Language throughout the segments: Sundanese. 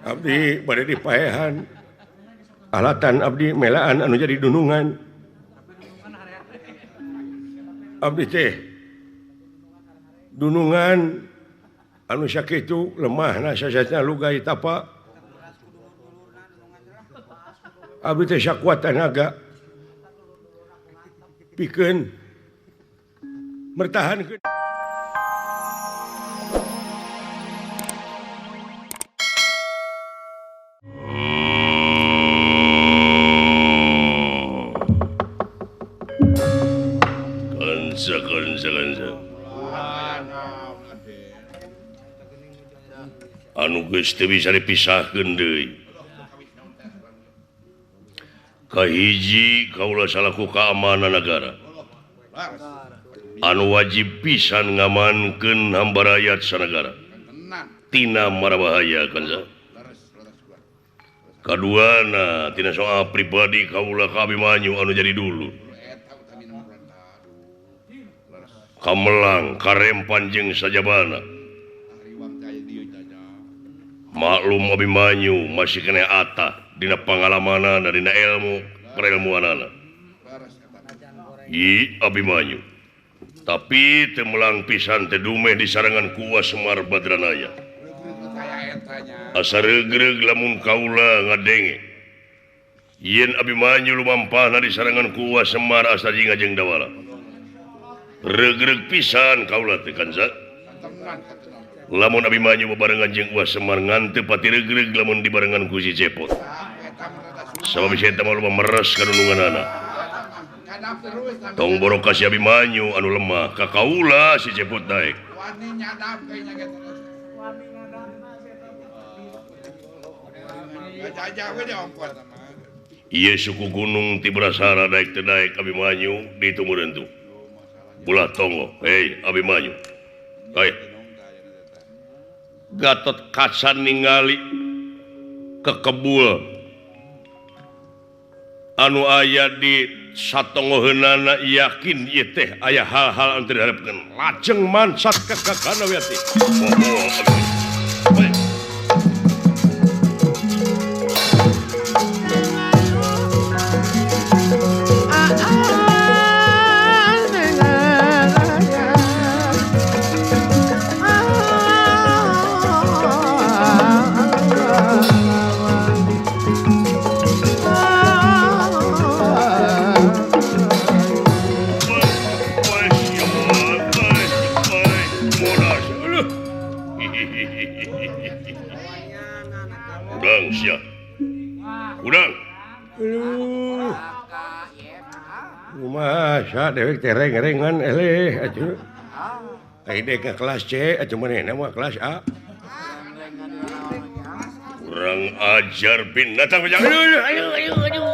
Abdi bade dipaehan alatan abdi melaan anu jadi dunungan. Abdi teh dunungan anu sakitu lemahna sasatna lugai tapa. Abdi teh sakuat tanaga pikeun mertahankeun. Anu geus teu bisa dipisahkeun deui. Kahiji kaula salaku keamanan nagara. Anu wajib pisan ngamankeun hamba rakyat sanagara. Tina marabahaya kanza. Kaduana tina soal pribadi kaula ka Abimanyu anu jadi dulu. Kamelang karempan jeung sajabana. Maklum Abimanyu masih kena atah dina pangalamanana dina ilmu perilmuanana. I Abimanyu. Tapi teu melang pisan teh dumeh disarengan ku Wa Semar Badranaya. Asa regreg lamun kaula ngadenge. Yen Abimanyu lumampahna disarengan ku Wa Semar asa jeung jeung Dawala. Regreg pisan kaula teh kanza. Lamun Abimanyu bebarengan jeung Wa Semar ngan teu pati regreg lamun dibarengan ku si Cepot. Sabab si eta mah loba meres kadununganana. Tong borok ka si Abimanyu anu lemah ka kaula si Cepot daek. Ieu suku gunung ti Brasara daek teu daek Abimanyu ditu meureun tuh. Bulah tonggo, hei Abimanyu. Hei. Gatot Kaca ningali kekebul anu aya di satonggoheunana yakin ieu teh aya hal-hal anu teu diharepkeun lajeng mansat ka kakana Wiyati. Masa dewek teh reng-rengan eleh atuh. Ai dek ka kelas C atuh manehna mah kelas A. Kurang ajar binatang bejang. Aduh aduh aduh aduh.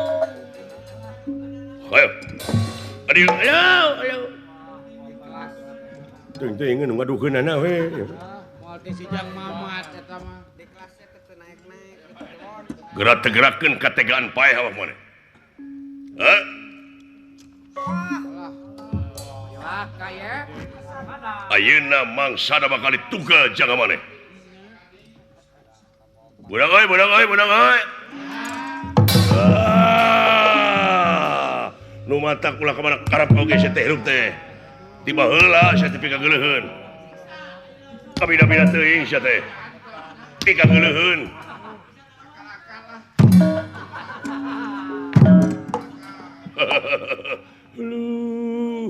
Ayo. Aduh aduh aduh. Teuing teuing ngadukeunana we. Moal teh sijang mamat eta mah di kelas C teh naek-naek. Gerak tegerakeun kategaan paeh awak maneh. Hah? Ayeuna mangsa da bakal ditugal jangan maneh. Budak euy, budak euy, budak euy. Ah, nu matak ulah ka mana karep oge sia teh hirup teh. Tiba heula sia teh pikageuleuheun. Kabina-bina teuing sia teh. Pikageuleuheun. Aduh.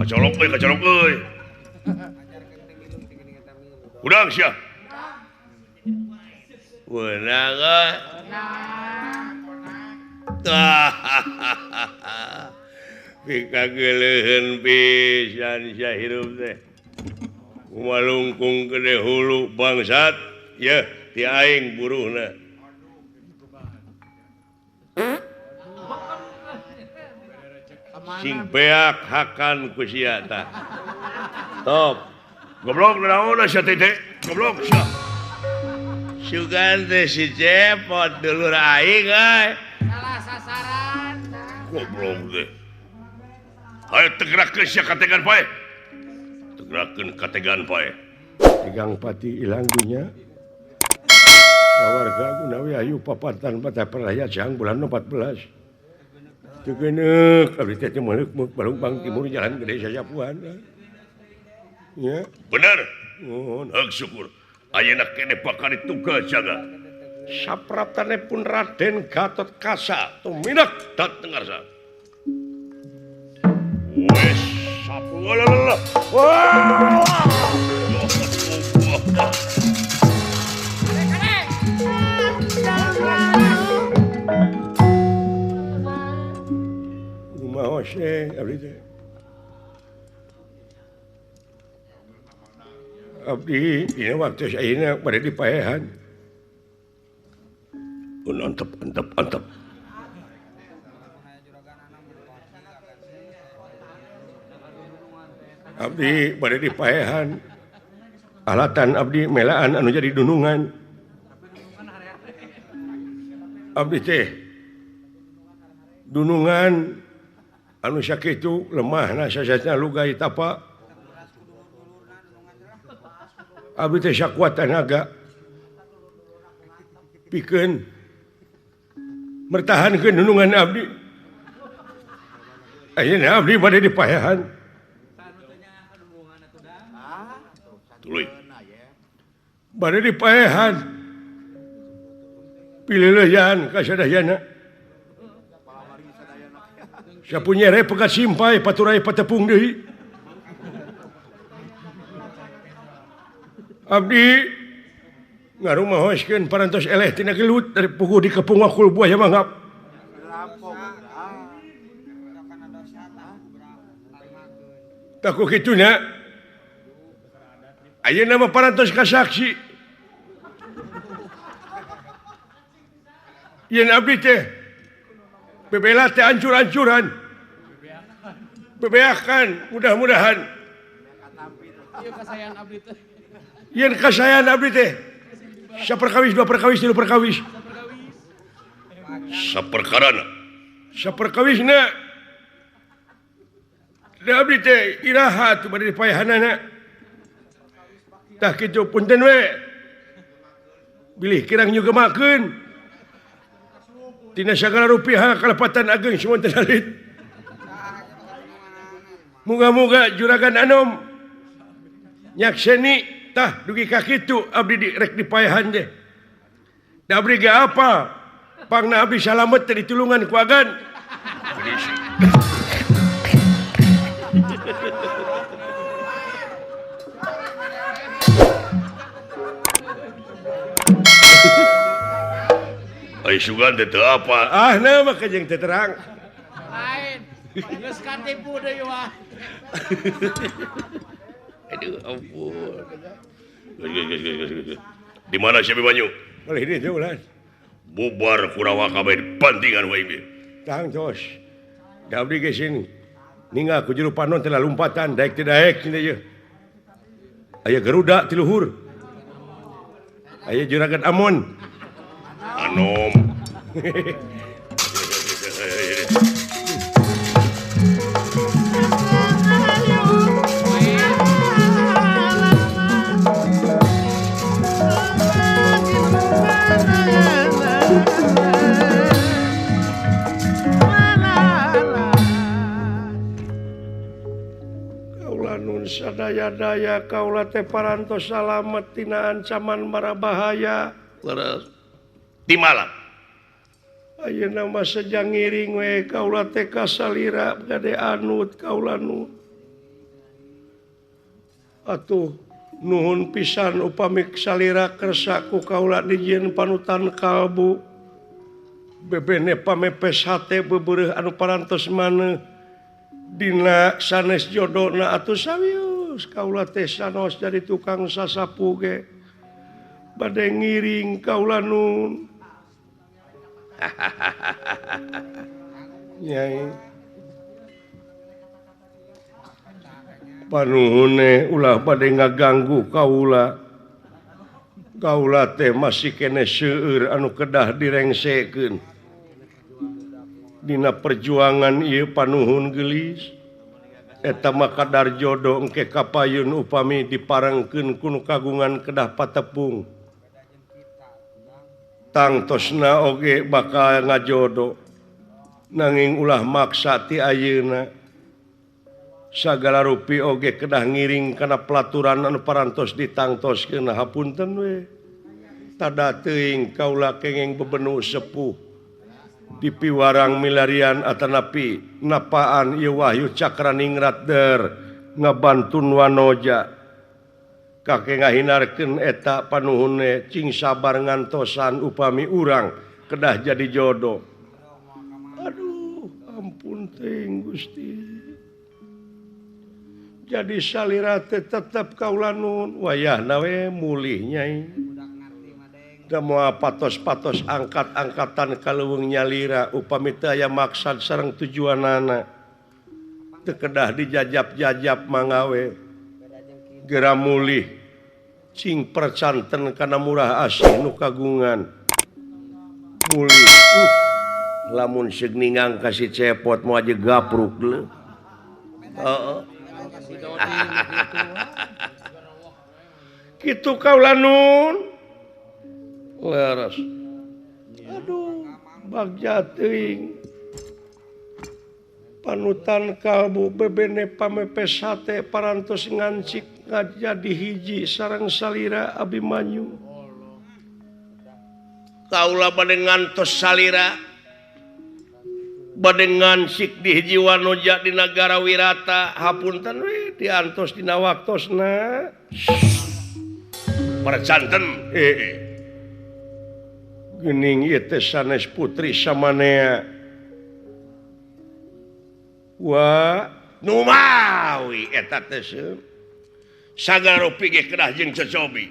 Kacolok euy, kacolok euy. Udang sia. Weunang euy. Pikageuleuheun pisan sia hirup teh. Kumalungkung gede hulu bangsat. Yeuh, ti aing buruhna. Sing beak hakan ku sia tah. Top. Goblok naon sia teh teh? Goblok sia. Sugan teh si Cepot dulur aing euy. Salah sasaran. Goblok teh. Hayo tegerakeun sia kategan pae. Gerakeun kategaan pae. Tegang pati ilang dunya. Warga gunawi ayu papatan pada peraya jang bulan 14. Teu geuneuk abdi teh meuleuh Balung Timur jalan gede sasapuan. Ya, bener. Nuhun. Hak syukur. Ayeuna keneh bakal ditugas jaga. Sapraptane pun Raden Gatot Kaca tuminak dateng ngarsa. Wes sapu lalalala. Wah. Kumaha sih abdi teh? Abdi dina waktu ayeuna bade dipaehan. Antep antep antep. Abdi bade dipaehan. Alatan abdi melaan anu jadi dunungan. Abdi teh dunungan anu sakitu lemahna sasasna lugai tapa. Abdi teh sakuat tanaga pikeun mertahankeun dunungan abdi. Ayeuna abdi bade dipaehan. Tuluy. Bade dipaehan. Pileuleyan ka sadayana. Sapunyere pegat simpai paturai patepung deui. Abdi ngarumahoskeun parantos eleh tina gelut dari puguh dikepung wakul buaya mangap. Tah ku kitu nya. Ayeuna mah parantos ka saksi. Yen abdi teh bebela teh ancur-ancuran. Bebeakan mudah-mudahan. Yen kasayan abdi teh saperkawis dua perkawis tilu perkawis. Saperkarana. Saperkawisna. Da abdi teh iraha tu bade dipaehanana. Tah kitu punten we. Bilih kirang nyugemakeun. Tina sagala rupiah kalepatan ageng semonten alit. Muga-muga juragan anom nyakseni tah dugi ka kitu abdi direk dipaehan teh. Da abdi ge apa? Pangna abdi salamet teh ditulungan ku agan. Ai sugan teh teu apa? Ah na mah jeung teu terang. Lain. Geus katipu deui wah. Aduh ampun. Di mana si Abimanyu? Boleh di dieu ulah. Bubar Kurawa kabeh dipantingan wae ieu. Tang tos. Da abdi ge sing ninggal ku juru panon teh lompatan daek teu daek cenah ieu. Aya Garuda ti luhur. Aya Juragan Amon. Anom. Kaula nun sadaya-daya kaula teh parantos salamet tina ancaman mara bahaya. Leres. Di malam. Ayeuna mah sejang ngiring we kaula teh kasalira gade anut kaula nu. Atuh nuhun pisan upami salira kersa ku kaula dijieun panutan kalbu. Bebene pamepes hate beubeureuh anu parantos maneuh dina sanes jodona atuh sawius kaula teh sanos jadi tukang sasapu ge. Bade ngiring kaula nun. Nyai panuhune ulah bade ngaganggu kaula. Kaula teh masih keneh seueur anu kedah direngsekeun. Dina perjuangan ieu panuhun geulis. Eta mah kadar jodoh engke kapayun upami diparengkeun ku nu kagungan kedah patepung. Tangtosna oge bakal ngajodoh. Nanging ulah maksa ti ayeuna. Sagala rupi oge kedah ngiring kana pelaturan anu parantos ditangtoskeun. Hapunten we. Tada teuing kaula kenging bebenu sepuh. Dipiwarang milarian atanapi napaan ieu Wahyu Cakraningrat der ngabantun wanoja kakek ngahinarkeun eta panuhune cing sabar ngantosan upami urang kedah jadi jodoh. Aduh ampun teuing Gusti. Jadi salira teh tetep kaula nun wayahna we mulih nyai. Moal patos-patos angkat-angkatan kaleuweung nyalira upami teu aya maksad sareng tujuanana. Teu kedah dijajap-jajap mangawe. Gera mulih cing percanten kana murah asih nu kagungan. Mulih lamun seug ningang ka si Cepot moal aja gapruk leuh. Heeh. Kitu kaula nun. Leres. Aduh, bagja teuing. Panutan kalbu bebene pamepes hate parantos ngancik ngajadi hiji sareng salira Abimanyu. Kaula bade ngantos salira. Bade ngancik di hiji wanoja di nagara Wirata. Hapunten we diantos dina waktosna. Percanten. Gening ieu teh sanes putri samanea. Wah, numawi eta teh seum. Sagala rupi ge kedah jeung cocobi.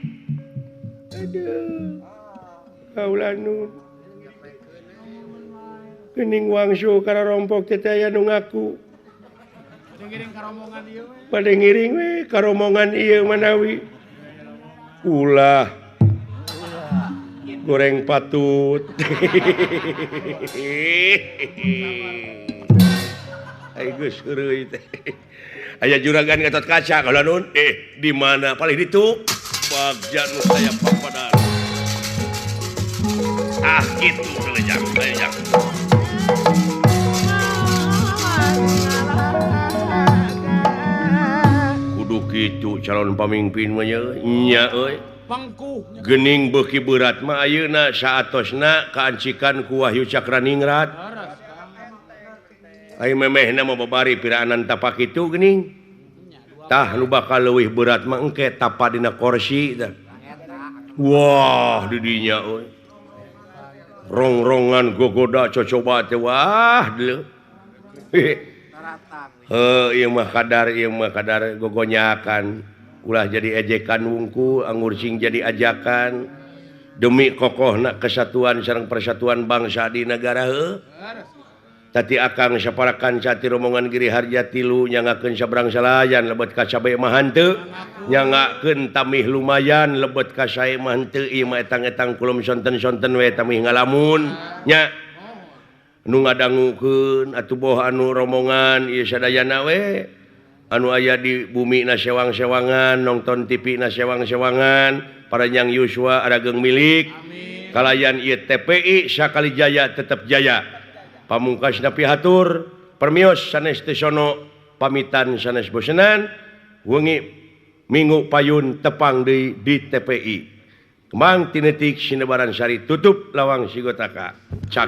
Aduh. Kaula nu. Gening wangsu kararompok teh aya nu ngaku. Ngiring karomongan ieu we. Bade ngiring we karomongan ieu manawi. Ulah goreng patut. Ai geus heureuy teh. Aya juragan Gatot Kaca kaula nun. Di mana paling ditu? Bagja nu saya papadar. Ah kitu kelejang kelejang. Kudu kitu calon pamimpin mah nya euy. Gening beuki berat mah ayeuna saatosna kaancikan ku Wahyu Cakraningrat. Ai memehna mah babari piraanan tapak kitu geuning. Tah nu bakal leuwih berat mah engke tapa dina kursi tah. Wah di dinya euy. Rongrongan gogoda cocoba teh wah deuleu. Heuh ieu mah kadar gogonyakan. Ulah jadi ejekan wungku anggur sing jadi ajakan demi kokohna kesatuan sareng persatuan bangsa di negara heuh. Tati akang saparakan cati rombongan Giri Harja tilu nyangakeun sabrang salayan lebet ka sabe mah henteu nyangakeun tamih lumayan lebet ka sae mah henteu ieu mah etang-etang kulum sonten-sonten we tamih ngalamun nya nu ngadangukeun atuh boh anu rombongan ieu sadayana we anu aya di bumi na sewang-sewangan nonton TV na sewang-sewangan paranjang yuswa arageung milik kalayan ieu TPI sakali jaya tetep jaya pamungkas napi hatur permios sanes teu sono pamitan sanes bosenan wengi minggu payun tepang deui di TPI Kemang tinetik sinebaran sari tutup lawang sigotaka cak.